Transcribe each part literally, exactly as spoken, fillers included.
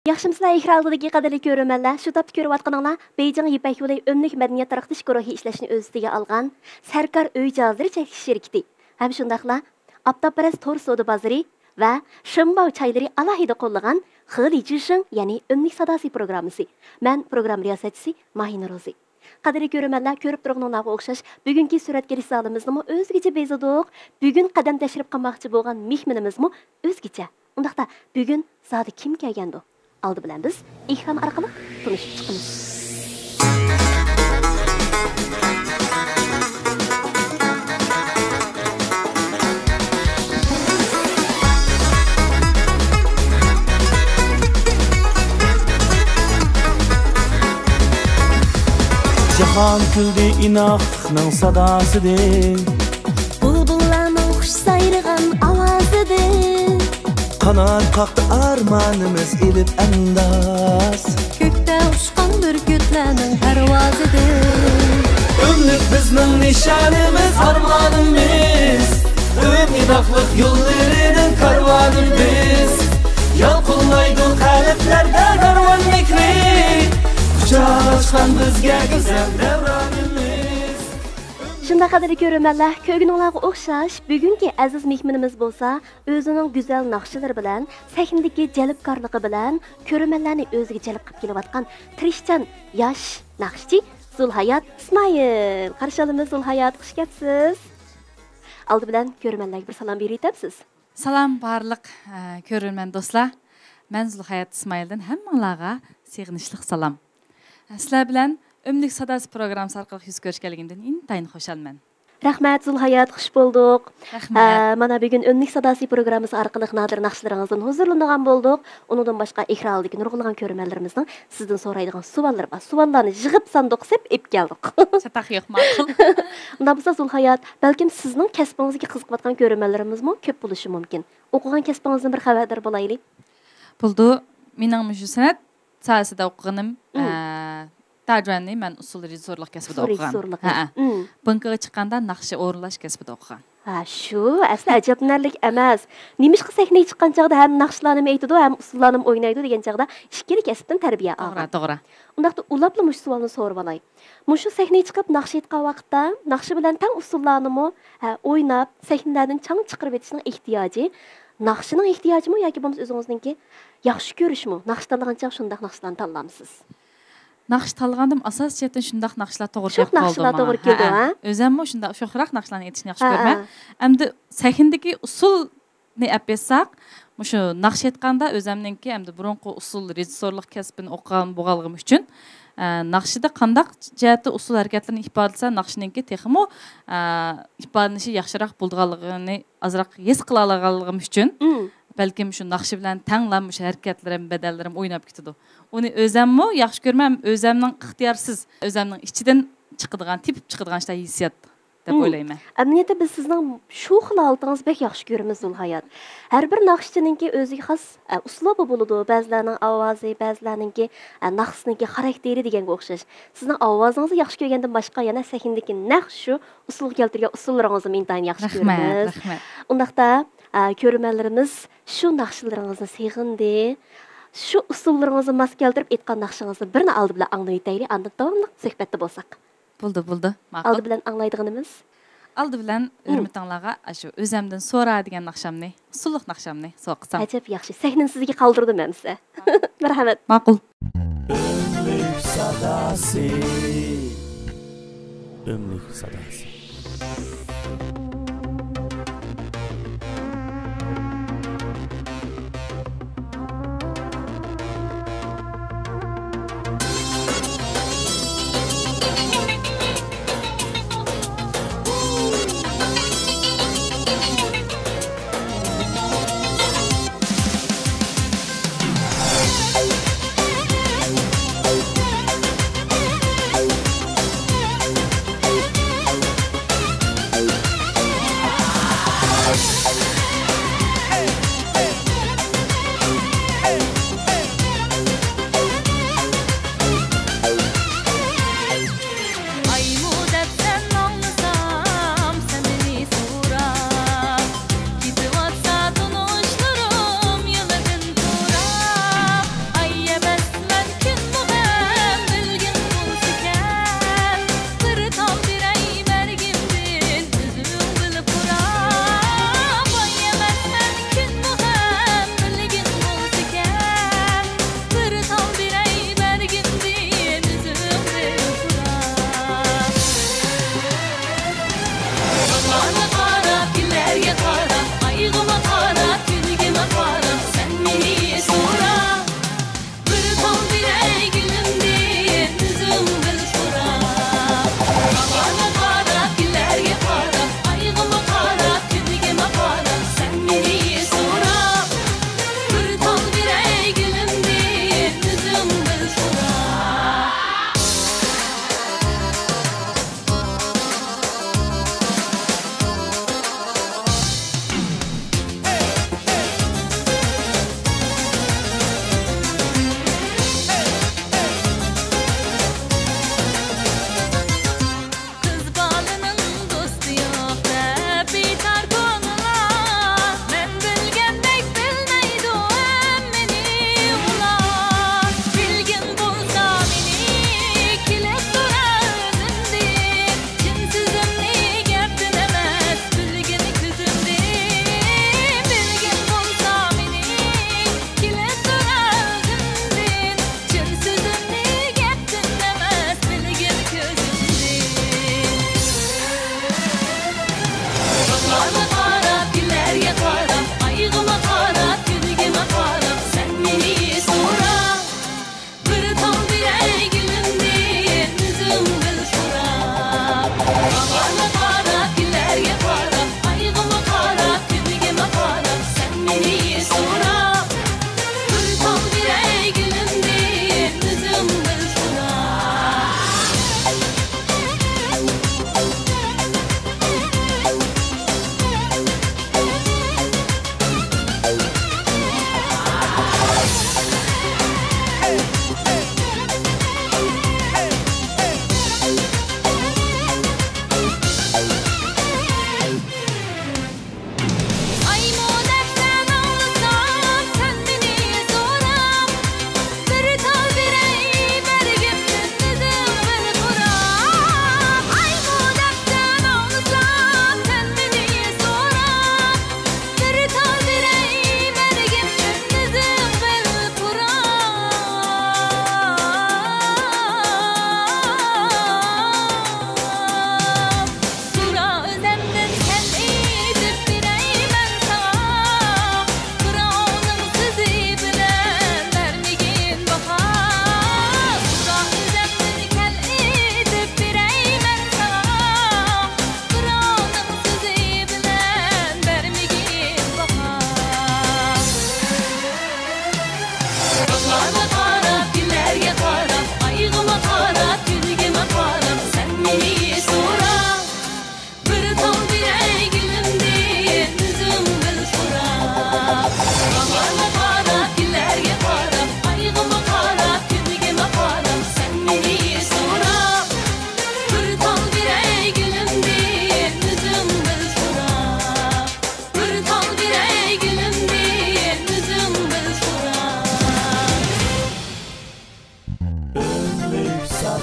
ياخشىمۇسىلەر ئېكران ئالدىدىكى قەدىرلىك كۆرۈرمەنلەر؟ شۇ تاپتا كۆرۈۋاتقىنىڭلار بېيجىڭ يىپەك يولى ئۆملۈك مەدەنىيەت تارقىتىش گۇرۇھى ئىشلەشنى ئۆز ئۈستىگە ئالغان سەركار ئۆي جاھازلىرى چەكلىك شىركىتى ھەم شۇنداقلا ئاپتاپپەرەس تور سودا بازىرى ۋە شېنباۋ چايلىرى ئالاھىدە قوللىغان خېلى جۈشىڭ، يەنى ئۆملۈك ساداسى پروگراممىسى. مەن پروگرامما رىياسەتچىسى ماھىنە روزى. قەدىرلىك كۆرۈرمەنلەر، كۆرۈپ تۇرغىنىڭلارغا ئوخشاش، بۈگۈنكى سۈرەتكە ئېلىش زالىمىزنىمۇ ئۆزگىچە بېزىدۇق. بۈگۈن قەدەم تەشرىپ قىلماقچى بولغان مېھمىنىمىزمۇ ئۆزگىچە. ئۇنداقتا بۈگۈن زالدا كىم كەلگەندۇ؟ ئالدى بىلەن بىز ئېكران ئارقىلىق تونۇشۇپ چىقىمىز. جاھان كۈلدى ئىناقلىقنىڭ ساداسىدىن. بۇلبۇللارنىڭ خۇش سايرىغان ئاۋازىدىن. قانات قاقتى ئارمانىمىز ئېلىپ ئەنداز. كۆكتە ئۇچقان بۈركۈتلەرنىڭ پەرۋازىدىن. ئۆملۈك بىزنىڭ نىشانىمىز، ئارمانىمىز. ئۆملۈك ئىناقلىق يوللىرىنىڭ كارۋانى بىز. يالقۇنلايدۇ قەلبلەردە دەرۋەن مېھرى. قۇچاق ئاچقان بىزگە گۈزەل دەۋرانىمىز. شۇنداق قەدىرلىك كۆرۈرمەنلەر، كۆرگىنىڭلارغا ئوخشاش، بۈگۈنكى ئەزىز مېھمىنىمىز بولسا ئۆزىنىڭ گۈزەل ناخشىلىرى بىلەن، سەھنىدىكى جەلپكارلىقى بىلەن كۆرۈرمەنلەرنى ئۆزىگە جەلپ قىلىپ كېلىۋاتقان تىرىشچان ياش ناخشىچى زۇلھايات ئىسمائىل. قارشى ئالىمىز زۇلھايات، خۇش كەپسىز. ئالدى بىلەن كۆرۈرمەنلەرگە بىر سالام بېرىۋېتەمسىز؟ سالام بارلىق، ئە، كۆرۈرمەن دوستلار. مەن زۇلھايات ئىسمائىلدىن ھەممىڭلارغا سېغىنىشلىق سالام. سىلەر بىلەن ئۆملۈك ساداسى پروگراممىسى ئارقىلىق يۈز كۆرۈشكەنلىكىمدىن ئىنتايىن خۇشالمەن. رەھمەت زۇلھايات، خۇش بولدۇق. رەھمەت. ئە، مانا بۈگۈن ئۆملۈك ساداسى پروگراممىسى ئارقىلىق نادىر ناخشىلىرىڭىزدىن ھۇزۇرلىنىدىغان بولدۇق. ئۇنىڭدىن باشقا ئېكران ئالدىدىكى نۇرغۇنلىغان كۆرۈرمەنلىرىمىزنىڭ سىزدىن سورايدىغان سوئاللىرى بار. سۇۋاللارنى يىغىپ ساندۇققا سېلىپ ئېلىپ كەلدۇق. چاتاق يوق، ماقۇل. ئۇنداق بولسا زۇلھايات، بەلكىم سىزنىڭ كەسپىڭىزگە قىزىقىۋاتقان كۆرۈرمەنلىرىمىزمۇ كۆپ بولۇشى مۇمكىن. ئوقۇغان كەسپىڭىزدىن بىر خەۋەردار بولايلى. بولىدۇ. مېنىڭ مۇشۇ سەنئەت ساھەسىدە ئوقۇغىنىم، مم. ئە، تەرجىماننى مەن ئۇسسۇل رېژىسسورلۇق كەسپىدە ئۇسسۇل ئوقۇغان. رېژىسسورلۇق. ھەئە. مم. بانكىغا چىققاندا ناخشا ئورۇنلاش كەسپىدە ئوقۇغان. ھە، شۇ ئەسلى ئەجەبلىنەرلىك ئەمەس. نېمىشقا سەھنىگە چىققان چاغدا ھەم ناخشىلارنىمۇ ئېيتىدۇ، ھەم ئۇسسۇللارنىمۇ ئوينايدۇ دېگەن چاغدا ئىككىلا كەسىپتىن تەربىيە توغرا، ئالغان. توغرا. ئۇنداقتا ئۇلاپلا مۇشۇ سوئالنى سورىۋالاي. مۇشۇ سەھنىگە چىقىپ ناخشا ئېيتقان ۋاقىتتا ناخشا بىلەن تەڭ ئۇسسۇللارنىمۇ، ھە، ئويناپ، سەھنىلەردىن چاڭ چىقىرىۋېتىشنىڭ ئېھتىياجى ناخشىنىڭ ئېھتىياجىمۇ ياكى بولمىسا ئۆزىڭىزنىڭكى ياخشى كۆرۈشمۇ؟ ناخشا تاللىغان چاغ شۇنداق ناخشىلارنى تاللامسىز؟ ناخشا تاللىغاندىمۇ ئاساسىي جەھەتتىن شۇنداق ناخشىلار توغرا شوخ كېلىپ قالدى ناخشىلار ماڭا. توغرا كېلىدۇ، ھەئە. ھە؟ ئۆزەممۇ شۇنداق شوخراق ناخشىلارنى ئېيتىشنى ياخشى ھە، كۆرىمەن. ھە. ئەمدى سەھنىدىكى ئۇسسۇلنى ئەپ ئېيتساق، مۇشۇ ناخشا ئېيتقاندا ئۆزەمنىڭكى ئەمدى بۇرۇنقى ئۇسسۇل رېژىسسورلۇق كەسپىنى ئوقۇغان بولغانلىقىم ئۈچۈن، ئە، ناخشىدا قانداق جەھەتتە ئۇسسۇل ھەرىكەتلىرىنى ئىپادىلىسە، ناخشىنىڭكى تېخىمۇ، ئە، ئىپادىلىنىشى ياخشىراق بولىدىغانلىقىنى ئازراق ھېس قىلالايدىغانلىقىم ئۈچۈن، مم. بەلكىم شۇ ناخشا بىلەن تەڭلا مۇشۇ ھەرىكەتلىرىم، بەدەنلىرىم ئويناپ كېتىدۇ. ئۇنى ئۆزەممۇ ياخشى كۆرمەن، ئۆزەمنىڭ ئىختىيارسىز، ئۆزەمنىڭ ئىچىدىن چىقىدىغان، تېپىپ چىقىدىغان شۇنداق ھېسسىيات دەپ مم. ئويلايمەن. ئەمەلىيەتتە بىز سىزنىڭ شۇ خىل ھالىتىڭىزنى بەك ياخشى كۆرىمىز، زۇلھايات. ھەر بىر ناخشىچىنىڭكى ئۆزىگە خاس، ئە، ئۇسلۇبى بولىدۇ. بەزىلەرنىڭ ئاۋازى، بەزىلەرنىڭكى، ئە، ناخشىسىنىڭكى خاراكتېرى دېگەنگە ئوخشاش. سىزنىڭ ئاۋازىڭىزنى ياخشى كۆرگەندىن باشقا يەنە سەھنىدىكى نەق شۇ ئۇسسۇلغا كەلتۈرگەن ئۇسسۇللىرىڭىزنىمۇ ئىنتايىن ياخشى رەھمەت، كۆرىمىز. رەھمەت. ئۇنداقتا، ئە، كۆرۈرمەنلىرىمىز شۇ ناخشىلىرىڭىزنى سېغىندى. شۇ ئۇسسۇللىرىڭىزنى ماس كەلتۈرۈپ ئېيتقان ناخشىڭىزنى بىرنى ئالدى بىلەن ئاڭلىۋېتەيلى، ئاندىن داۋاملىق سۆھبەتتە بولساق. بولدى، بولدى، ماقۇل. ئالدى بىلەن ئاڭلايدىغىنىمىز؟ ئالدى بىلەن مم. ھۆرمىتىڭلارغا ئاشۇ ئۆزەمدىن سورا دېگەن ناخشامنى، ئۇسسۇللۇق ناخشامنى سوۋغا قىلسام. ئەجەب ياخشى. سەھنىنى سىزگە قالدۇردۇم ئەمىسە. مەرھەمەت. ماقۇل. ئۆملۈك ساداسى. ئۆملۈك ساداسى.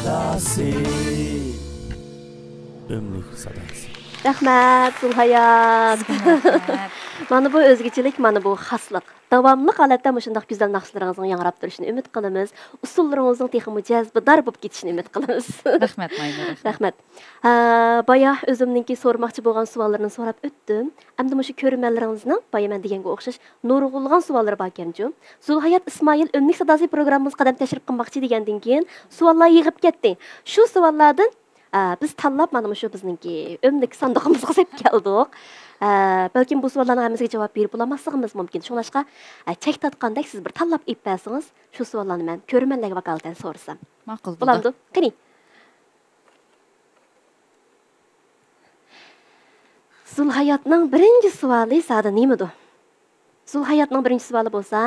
ساداسى. ئۆملۈك ساداسى. رەھمەت، زۇلھايات. رەھمەت. مانا بۇ ئۆزگىچىلىك، مانا بۇ خاسلىق. داۋاملىق ھالەتتە مۇشۇنداق گۈزەل ناخشىلىرىڭىزنىڭ ياڭراپ تۇرۇشىنى ئۈمىد قىلىمىز. ئۇسسۇللىرىڭىزنىڭ تېخىمۇ جەزبىدار بولۇپ كېتىشىنى ئۈمىد قىلىمىز. رەھمەت، مايمۇ، رەھمەت. رەھمەت. ھە، بايا ئۆزۈمنىڭكى سورىماقچى بولغان سوئاللىرىمنى سوراپ ئۆتتۈم. ئەمدى مۇشۇ كۆرۈرمەنلىرىڭىزنىڭ بايا مەن دېگەنگە ئوخشاش نۇرغۇنلىغان سوئاللىرى باركەنچۇ. زۇلھايات ئىسمائىل ئۆملۈك ساداسى پروگراممىمىزغا قەدەم تەشرىپ قىلماقچى دېگەندىن كېيىن سوئاللار يېغىپ كەتتى. شۇ سوئاللاردىن، ئە، بىز تاللاپ مانا مۇشۇ بىزنىڭكى ئۆملۈك ساندۇقىمىزغا سېلىپ كەلدۇق. ئە، بەلكىم بۇ سوئاللارنىڭ ھەممىسىگە جاۋاب بېرىپ بولالماسلىقىمىز مۇمكىن. شۇڭلاشقا، ئە، چەك تارتقاندەك سىز بىر تاللاپ ئېلىپ بەرسىڭىز، شۇ سوئاللارنى مەن كۆرۈرمەنلەرگە ۋاكالىتەن سورىسام. ماقۇل، بولىدۇ. بولامدۇ؟ قېنى. زۇلھاياتنىڭ بىرىنچى سوئالى زادى نېمىدۇ؟ زۇلھاياتنىڭ بىرىنچى سوئالى بولسا،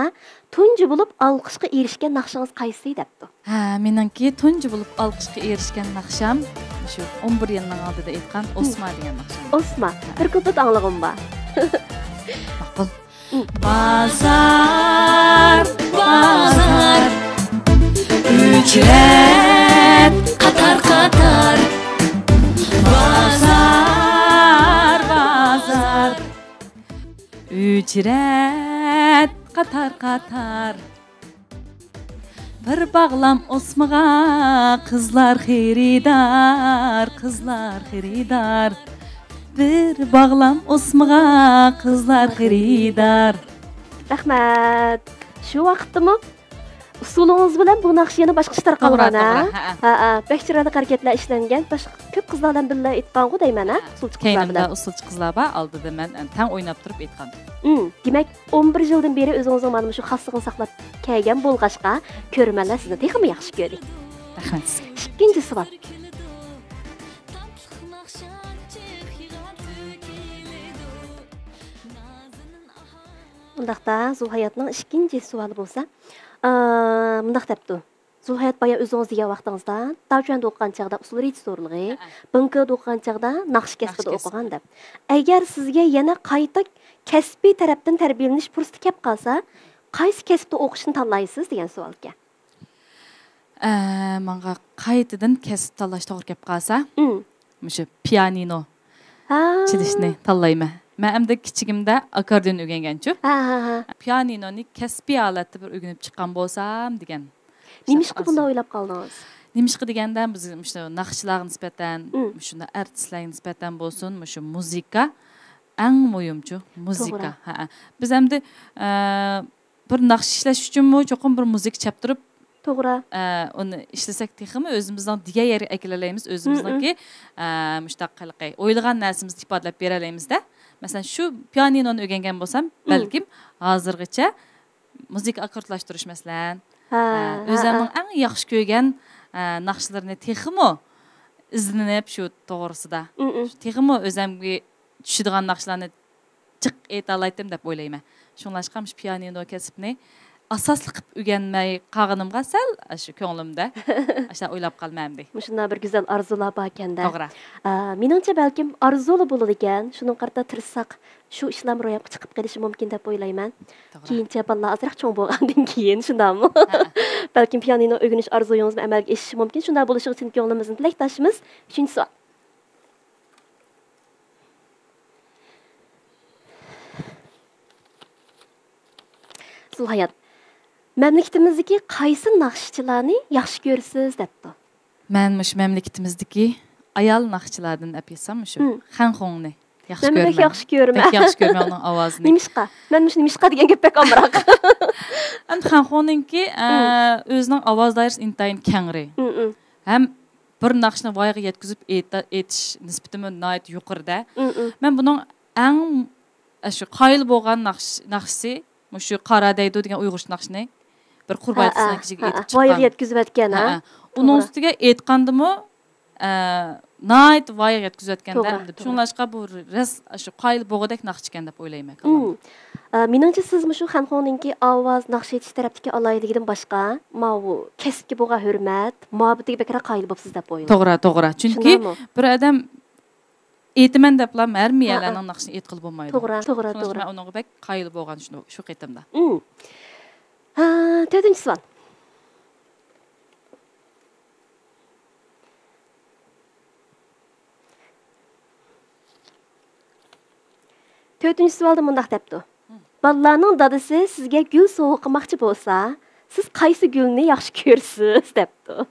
تۇنجى بولۇپ ئالقىشقا ئېرىشكەن ناخشىڭىز قايسى دەپتۇ. ھە، مېنىڭكى تۇنجى بولۇپ ئالقىشقا ئېرىشكەن ناخشام شۇ ئون بىر يىلنىڭ ئالدىدا ئېيتقان ئوسما دېگەن ناخشام. ئوسما. بىر كۇپلېت ئاڭلىغۇم بار. ماقۇل. بازار، بازار، ئۆچرەت قاتار-قاتار. بازار، بازار، ئۆچرەت قاتار-قاتار. بىر باغلام ئوسمىغا قىزلار خېرىدار، قىزلار خېرىدار. بىر باغلام ئوسمىغا قىزلار خېرىدار. رەھمەت. شۇ ۋاقىتتىمۇ ئۇسسۇلىڭىز بىلەن بۇ ناخشا يەنە باشقىچە توغرا، تارقالغان، ھە؟ توغرا، ھە، ھە. ھە، ھە. بەك چىرايلىق ھەرىكەتلەر ئىشلەنگەن. باشقا كۆپ قىزلار بىلەن بىللە ئېيتقانغۇ دەيمەن، ھە؟ ھە. ئۇسسۇلچى قىزلار بىلەن. كەينىمدە ئۇسسۇلچى قىزلار بار، ئالدىدا مەن تەڭ ئويناپ تۇرۇپ ئېيتقان. ئۇم، دېمەك، ئون بىر يىلدىن بېرى ئۆزىڭىزنىڭ مانا مۇشۇ خاسلىقىنى ساقلاپ كەلگەن بولغاچقا، كۆرۈرمەنلەر سىزنى تېخىمۇ ياخشى كۆردى. رەھمەت سىزگە. ئىككىنچى سوئال. ئۇنداقتا، زۇلھاياتنىڭ ئىككىنچى سوئالى بولسا، ئا، مۇنداق دەپتۇ. زۇلھايات، بايا ئۆزىڭىز دېگەن ۋاقتىڭىزدا، داۋچۈەندا ئوقۇغان چاغدا ئۇسسۇل رېژىسسورلۇقى، ھەئە. بېڭكېدا ئوقۇغان چاغدا ناخشا كەسپىدە ناخشا كەسپى. ئوقۇغان دەپ. ئەگەر سىزگە يەنە قايتا كەسپىي تەرەپتىن تەربىيەلىنىش پۇرسىتى كەپ قالسا، قايسى كەسىپتە ئوقۇشنى تاللايسىز دېگەن سوئالكەن. ئە، ماڭا قايتىدىن كەسىپ تاللاش توغرا كەپ قالسا، ئۇم. مۇشۇ پىيانىنو ھا. چېلىشنى تاللايمەن. مەن ئەمدى كىچىكىمدە ئاككوردىئون ئۆگەنگەنچۇ. ھا، ھا، ھا. پىيانىنونى كەسپىي ھالەتتە بىر ئۆگىنىپ چىققان بولسام دېگەن. نېمىشقا بۇنداق ئويلاپ قالدىڭىز؟ نېمىشقا دېگەندە، بىز مۇشۇ ناخشىچىلارغا نىسبەتەن، ئۇم. مۇشۇ ئارتىسلارغا نىسبەتەن بولسۇن، مۇشۇ مۇزىكا ئەڭ مۇھىمچۇ، مۇزىكا. توغرا. ھەئە. بىز ئەمدى، ئە، بىر ناخشا ئىشلەش ئۈچۈنمۇ چوقۇم بىر مۇزىكا چەپ تۇرۇپ، توغرا. ئە، ئۇنى ئىشلىسەك تېخىمۇ ئۆزىمىزنىڭ دېگەن يەرگە ئەكېلەلەيمىز، ئۆزىمىزنىڭكى، ئە، مۇشۇنداق ھېلىقى ئويلىغان نەرسىمىزنى ئىپادىلەپ بېرەلەيمىز-دە. مەسىلەن، شۇ پىيانىنونى ئۆگەنگەن بولسام، مم. بەلكىم ھازىرغىچە مۇزىكا ئاككوردلاشتۇرۇش، مەسىلەن، ھە، ئە، ھە، ئۆزەمنىڭ ھە. ئەڭ ياخشى كۆرگەن، ئە، ناخشىلىرىنى تېخىمۇ ئىزدىنىپ، شۇ توغرىسىدا، مم، مم. تېخىمۇ ئۆزەمگە چۈشىدىغان ناخشىلارنى جىق ئېيتالايتتىم دەپ ئويلايمەن. شۇڭلاشقا مۇشۇ پىيانىنو كەسىپنى ئاساسلىق قىلىپ ئۆگەنمەي قالغىنىمغا سەل ئاشۇ كۆڭلۈمدە ئاشۇنداق ئويلاپ قالىمەن ئەمدى. مۇشۇنداق بىر گۈزەل ئارزۇلار باركەن-دە. توغرا. ئا، مېنىڭچە بەلكىم ئارزۇلا بولىدىكەن، شۇنىڭغا قارىتا تىرىشساق، شۇ ئىشلارمۇ روياپقا چىقىپ قېلىشى مۇمكىن دەپ ئويلايمەن. توغرا. كېيىنچە بالىلار ئازراق چوڭ بولغاندىن كېيىن، شۇنداقمۇ؟ ھە. بەلكىم پىيانىنو ئۆگىنىش ئارزۇيىڭىزمۇ ئەمەلگە ئېشىشى مۇمكىن. شۇنداق بولۇشىغا چىن كۆڭلىمىزدىن تىلەكداشمىز. ئۈچىنچى سوئال. زۇلھايات، مەملىكىتىمىزدىكى قايسى ناخشىچىلارنى ياخشى كۆرىسىز دەپتۇ. مەن مۇشۇ مەملىكىتىمىزدىكى ئايال ناخشىچىلاردىن ئەپ يازسام، مۇشۇ مم. خەنخوڭنى ياخشى مەن بەك كۆرىمەن. ياخشى كۆرىمەن. بەك ياخشى كۆرىمەن ئۇنىڭ ئاۋازىنى. نېمىشقا؟ مەن مۇشۇ نېمىشقا دېگەن گەپ بەك ئامراق. ئەمدى خەنخوڭنىڭكى، ئە، مم. ئۆزىنىڭ ئاۋاز دائىرىسى ئىنتايىن كەڭرى. مم، مم. ھەم بىر ناخشىنى ۋايىغا يەتكۈزۈپ ئېيتا-، ئېيتىش نىسبىتىمۇ ناھايىتى يۇقىرىدە. مم، مم. مەن بۇنىڭ ئەڭ، ئە، شۇ قايىل بولغان ناخش-، ناخشىسى مۇشۇ قارا دەيدۇ دېگەن ئۇيغۇرچە ناخشىنى بىر قۇربان ھەئە، ئېيتىشنىڭ كېچىگە ھەئە. ئېيتىپ ۋايىغا چىققان. يەتكۈزۈۋەتكەن، ھە؟ ھەئە. ئۇنىڭ توغرا. ئۈستىگە ئېيتقاندىمۇ، ئە، ناھايىتى ۋايىغا يەتكۈزۈۋەتكەندە توغرا، ئەمدى. توغرا. شۇڭلاشقا بۇ راست شۇ قايىل بولغۇدەك ناخشىكەن دەپ ئويلايمەن مم. كاللامدا. ئە، مېنىڭچە سىز مۇشۇ خەنخوڭنىڭكى ئاۋاز، ناخشا ئېيتىش تەرەپتىكى ئالاھىدىلىكىدىن باشقا، ماۋۇ كەسىپكە بولغان ھۆرمەت، مۇھەببىتىگە بەكرەك قايىل بوپسىز دەپ ئويلايمەن. توغرا، توغرا. چۈنكى شۇنداقمۇ؟ بىر ئادەم ئېيتىمەن دەپلا ھەممە ھەئە. يەرلەرنىڭ ناخشىسىنى ئېيتقىلى بولمايدۇ. توغرا، توغرا، شۇڭلاشقا توغرا. مەن ئۇنىڭغا بەك قايىل بولغان شۇ، شۇ قېتىمدا. مم. ھە، تۆتىنچى سوئال. تۆتىنچى سوئالدا مۇنداق دەپتۇ. بالىلارنىڭ دادىسى سىزگە گۈل سوۋغا قىلماقچى بولسا، سىز قايسى گۈلنى ياخشى كۆرىسىز؟ دەپتۇ.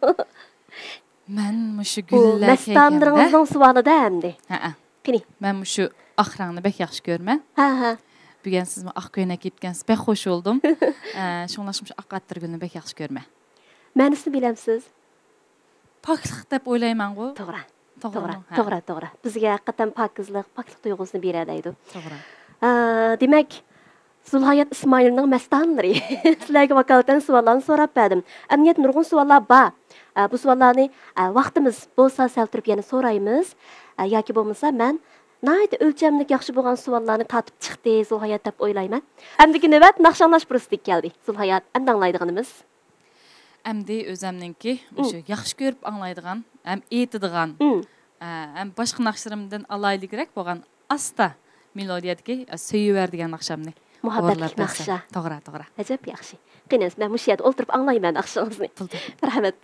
مەن مۇشۇ بۇ گۈللەر مەستانىلىرىڭىزنىڭ سوئالىدا ئەمدى. ھەئە. قېنى. مەن مۇشۇ ئاق رەڭنى بەك ياخشى كۆرىمەن. ھە، ھە. بۈگۈن سىزمۇ ئاق كۆينەك كىيىپكەنسىز، بەك خوش بولدۇم. ئە، شۇڭلاشقا مۇشۇ ئاق ئەتىرگۈلنى بەك ياخشى كۆرىمەن. مەنىسىنى بىلەمسىز؟ پاكلىق دەپ ئويلايمەنغۇ. توغرا. توغرا، توغرىمۇ؟ ھە. توغرا، توغرا. بىزگە ھەقىقەتەن پاكىزلىق، پاكلىق تۇيغۇسىنى بېرەلەيدۇ. توغرا. ئە، دېمەك، زۇلھايات ئىسمائىلنىڭ مەستانىلىرى. سىلەرگە ۋاكالىتەن سوئاللارنى سوراپ بەردىم. ئەمدى نۇرغۇن سوئاللار بار. ئە، بۇ سوئاللارنى، ئە، ۋاقتىمىز بولسا سەل تۇرۇپ يەنە سورايمىز. ئە، ياكى بولمىسا مەن ناھايىتى ئۆلچەملىك ياخشى بولغان سوئاللارنى تارتىپ چىقتى زۇلھايات دەپ ئويلايمەن. ئەمدىكى نۆۋەت ناخشا ئاڭلاش پۇرسىتىگە كەلدى. زۇلھايات، ئەمدى ئاڭلايدىغىنىمىز. ئەمدى ئۆزەمنىڭكى مۇشۇ ياخشى كۆرۈپ ئاڭلايدىغان، ھەم ئېيتىدىغان، ئە، ھەم باشقا ناخشىلىرىمدىن ئالاھىدىلىكرەك بولغان ئاستا مېلودىيەدىكى، ئە، سۆيۈۋەر دېگەن ناخشامنى مۇھەببەتلىك ئورۇنلاپ بەرسەم. ناخشا. توغرا، توغرا. ئەجەب ياخشى. قېنى، مەن مۇشۇ يەردە ئولتۇرۇپ ئاڭلايمەن ناخشىڭىزنى. بولدى. رەھمەت.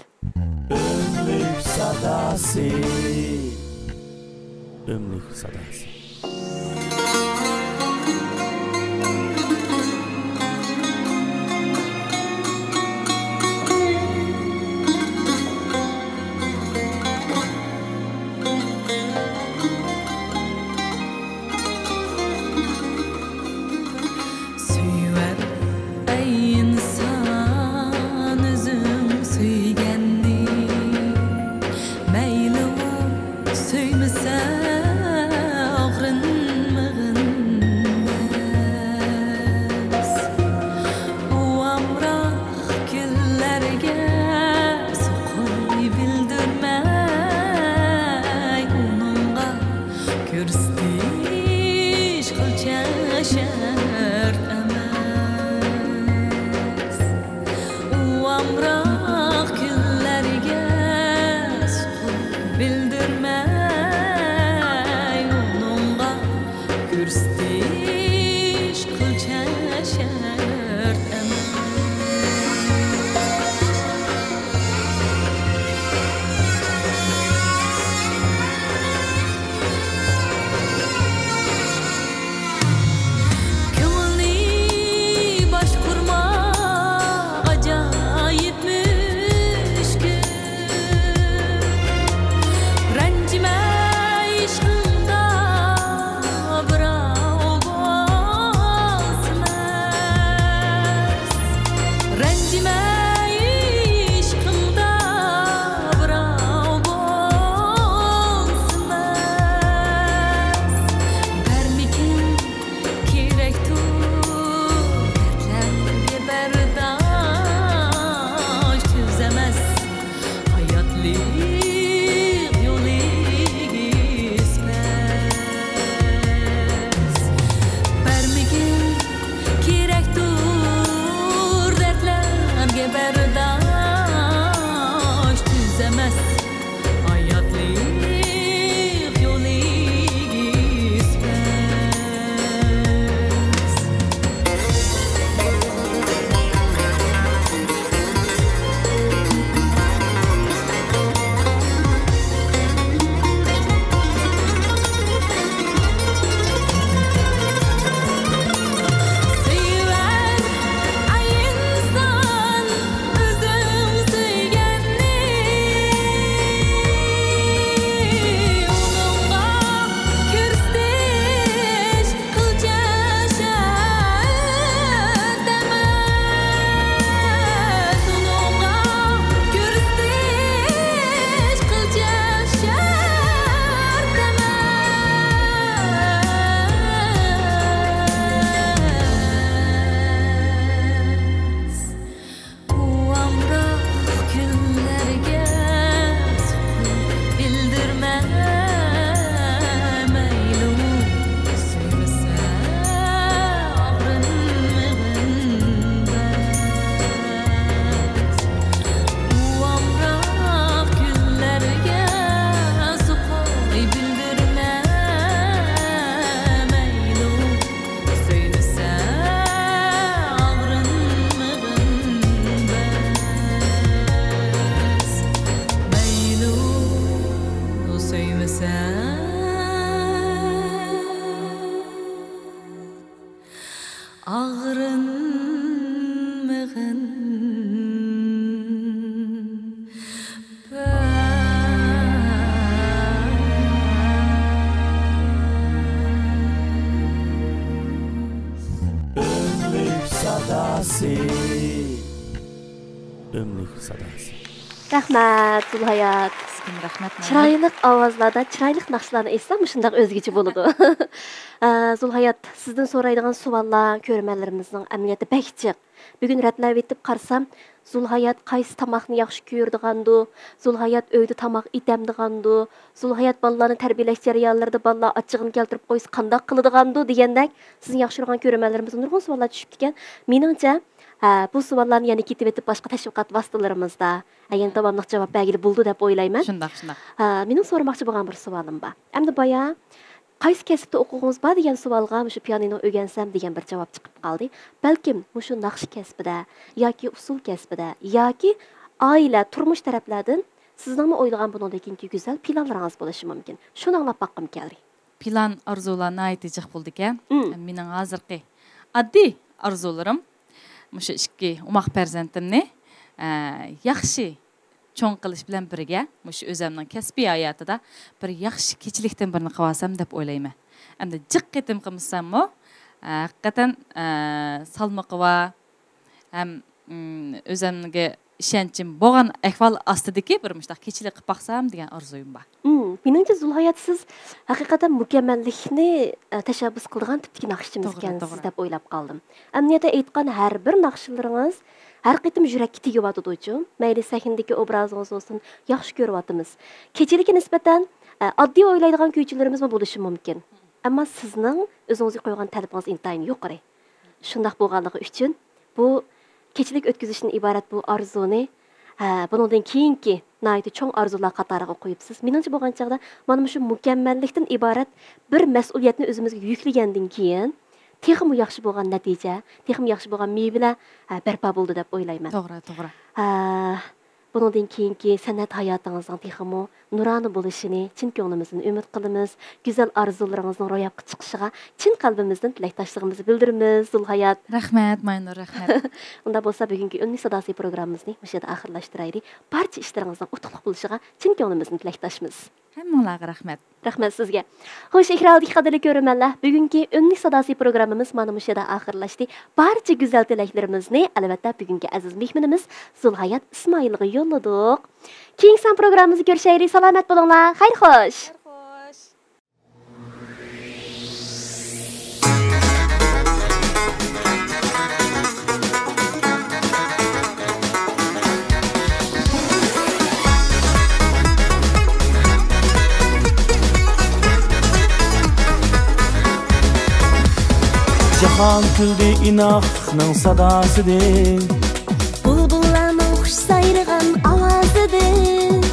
ئۆملۈك ساداسى. ئۆملۈك ساداسى. سۆيۈۋەر، ئەي ئىنسان، ئۆزۈڭ سۆيگەننى. مەيلى ئۇ سۆيمىسە، ئاغرىنمىغىن بەس. ئۇ ئامراق كۈنلەرگە سوقۇل بىلدۈرمەي، ئۇنىڭغا كۆرسىتىش قىلچە شەرت ئەمەس. ئۇ ئامراق كۈنلەرگە سوقۇل بىلدۈرمەي، ئۇنىڭغا كۆرسىتىش قىلچە شەرت ئەمەس. كۆڭۈلنى باشقۇرما، ئاجايىپ مۈشكۈل. رەنجىمە، ئىشقىڭدا بىراۋ بولسىمەس. رەنجىمە، ئىشقىڭدا بىراۋ بولسىمەس. بەرمىگىن كېرەكتۇر دەردلەرگە بەرداشتۇر ئەمەس، ھاياتلىق يولى ئىسپەس. بەرمىگىن كېرەكتۇر دەردلەرگە بەرداشتۇر ئەمەس، ھاياتلىق يولى ئىسپەس. سۆيۈۋەر، ئەي ئىنسان، ئۆزۈڭ ئۆملۈك ساداسى. رەھمەت، زۇلھايات. سىزگىمۇ رەھمەت، مايمۇن. چىرايلىق ئاۋازلاردا چىرايلىق ناخشىلارنى ئېيتسا، مۇشۇنداق ئۆزگىچە بولىدۇ. ئە، زۇلھايات، سىزدىن سورايدىغان سوئاللار كۆرۈرمەنلىرىمىزنىڭ ئەمەلىيەتتە بەك جىق. بۈگۈن رەتلەۋېتىپ قارىسام، زۇلھايات قايسى تاماقنى ياخشى كۆرىدىغاندۇ؟ زۇلھايات ئۆيدە تاماق ئېتەمدىغاندۇ؟ زۇلھايات بالىلارنى تەربىيەلەش جەريانلىرىدا بالىلار ئاچچىقىنى كەلتۈرۈپ قويسا قانداق قىلىدىغاندۇ؟ دېگەندەك سىزنى ياخشى كۆرىدىغان كۆرۈرمەنلىرىمىزدىن نۇرغۇن سوئاللار چۈشۈپتىكەن. مېنىڭچە، ھە، بۇ سوئاللارنى يەنە كېتىۋېتىپ باشقا تەشۋىقات ۋاسىتىلىرىمىزدا، ھە، يەنە داۋاملىق جاۋاب بەرگىلى بولىدۇ دەپ ئويلايمەن. شۇنداق، شۇنداق. ھە، مېنىڭ سورىماقچى بولغان بىر سوئالىم بار. ئەمدى بايا قايسى كەسىپتە ئوقۇغۇڭىز بار دېگەن سوئالغا مۇشۇ پىيانىنو ئۆگەنسەم دېگەن بىر جاۋاب چىقىپ قالدى. بەلكىم مۇشۇ ناخشا كەسپىدە ياكى ئۇسسۇل كەسپىدە ياكى ئائىلە، تۇرمۇش تەرەپلەردىن سىزنىڭمۇ ئويلىغان بۇنىڭدىن كېيىنكى گۈزەل پىلانلىرىڭىز بولۇشى مۇمكىن. شۇنى ئاڭلاپ باققۇم كەلدى. پىلان، ئارزۇلار ناھايىتى جىق بولىدىكەن. مم. مېنىڭ ھازىرقى ئاددىي ئارزۇلىرىم مۇشۇ ئىككى ئوماق پەرزەنتىمنى، ئە، ياخشى چوڭ قىلىش بىلەن بىرگە، مۇشۇ ئۆزەمنىڭ كەسپىي ھاياتىدا بىر ياخشى كېچىلىكتىن بىرنى قىلىۋالسام دەپ ئويلايمەن. ئەمدى جىق قېتىم قىلمىساممۇ، ئە، ھەقىقەتەن، ئە، سالمىقى بار ھەم، ئىم، ئۆزەمگە ئىشەنچىم بولغان ئەھۋال ئاستىدىكى بىر مۇشۇنداق كېچىلىك قىلىپ باقسام دېگەن ئارزۇيۇم بار. مم، مېنىڭچە زۇلھايات سىز ھەقىقەتەن مۇكەممەللىكنى، ئە، تەشەببۇس قىلىدىغان تىپتىكى ناخشىچىمىز توغرا، ئىكەنسىز توغرا. دەپ ئويلاپ قالدىم. ئەمەلىيەتتە ئېيتقان ھەر بىر ناخشىلىرىڭىز ھەر قېتىم يۈرەككە تېگىۋاتىدۇچۇ. مەيلى سەھنىدىكى ئوبرازىڭىز بولسۇن، ياخشى كۆرۈۋاتىمىز. كېچىلىككە نىسبەتەن، ئە، ئاددىي ئويلايدىغان كۈيچىلىرىمىزمۇ بولۇشى مۇمكىن. ئەمما سىزنىڭ ئۆزىڭىزگە قويغان تەلىپىڭىز ئىنتايىن يۇقىرى. شۇنداق بولغانلىقى ئۈچۈن بۇ كېچىلىك ئۆتكۈزۈشتىن ئىبارەت بۇ ئارزۇنى، ھە، بۇنىڭدىن كېيىنكى ناھايىتى چوڭ ئارزۇلار قاتارىغا قويۇپسىز. مېنىڭچە بولغان چاغدا مانا مۇشۇ مۇكەممەللىكتىن ئىبارەت بىر مەسئۇلىيەتنى ئۆزىمىزگە يۈكلىگەندىن كېيىن تېخىمۇ ياخشى بولغان نەتىجە، تېخىمۇ ياخشى بولغان مېۋىلەر، ھە، بەرپا بولىدۇ دەپ ئويلايمەن. توغرا، توغرا. ھە، بۇنىڭدىن كېيىنكى سەنئەت ھاياتىڭىزنىڭ تېخىمۇ نۇرانە بولۇشىنى چىن كۆڭلىمىزدىن ئۈمىد قىلىمىز. گۈزەل ئارزۇلىرىڭىزنىڭ روياپقا چىقىشىغا چىن قەلبىمىزدىن تىلەكداشلىقىمىزنى بىلدۈرىمىز، زۇلھايات. رەھمەت، ماينۇر، رەھمەت. ئۇنداق بولسا بۈگۈنكى ئۈنلۈك ساداسى پروگراممىمىزنى مۇشۇ يەردە ئاخىرلاشتۇرايلى. بارچە ئىشلىرىڭىزنىڭ ئۇتۇقلۇق بولۇشىغا چىن كۆڭلىمىزدىن تىلەكداشمىز. ھەممىڭلارغا رەھمەت. رەھمەت سىزگە. خوش، ئېكران ئالدىدىكى قەدىرلىك كۆرۈرمەنلەر، بۈگۈنكى ئۈنلۈك ساداسى پروگراممىمىز مانا مۇشۇ يەردە ئاخىرلاشتى. بارچە گۈزەل تىلەكلىرىمىزنى، ئەلۋەتتە، بۈگۈنكى ئەزىز مېھمىنىمىز زۇلھايات ئىسمائىلغا يوللىدۇق. كېيىنكى سان پروگراممىمىزدا كۆرۈشەيلى. سالامەت بولۇڭلار. خەير خوش. جاھان كۈلدى ئىناقلىقنىڭ ساداسىدىن. بۇلبۇللارنىڭ خۇش سايرىغان ئاۋازىدىن.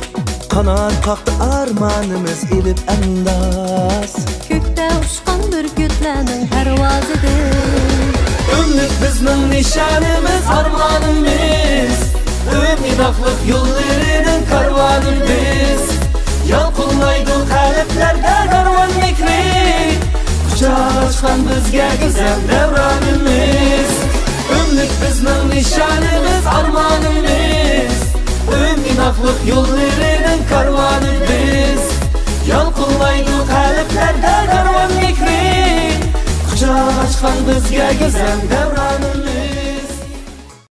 قانات قاقتى ئارمانىمىز ئېلىپ ئەنداز. كۆكتە ئۇچقان بۈركۈتلەرنىڭ پەرۋازىدىن. ئۆملۈك بىزنىڭ نىشانىمىز، ئارمانىمىز. ئۈمىد ئىناقلىق يوللىرىنىڭ كارۋانى بىز. يالقۇنلايدۇ قەلبلەردە كارۋان مېھرى. قۇچاق ئاچقان بىزگە گۈزەل دەۋرانىمىز. ئۆملۈك بىزنىڭ نىشانىمىز، ئارمانىمىز. ئۈمىد ئىناقلىق يوللىرىنىڭ كارۋانى بىز. يالقۇنلايدۇ قەلبلەردە كارۋان مېھرى. قۇچاق ئاچقان بىزگە گۈزەل دەۋرانىمىز.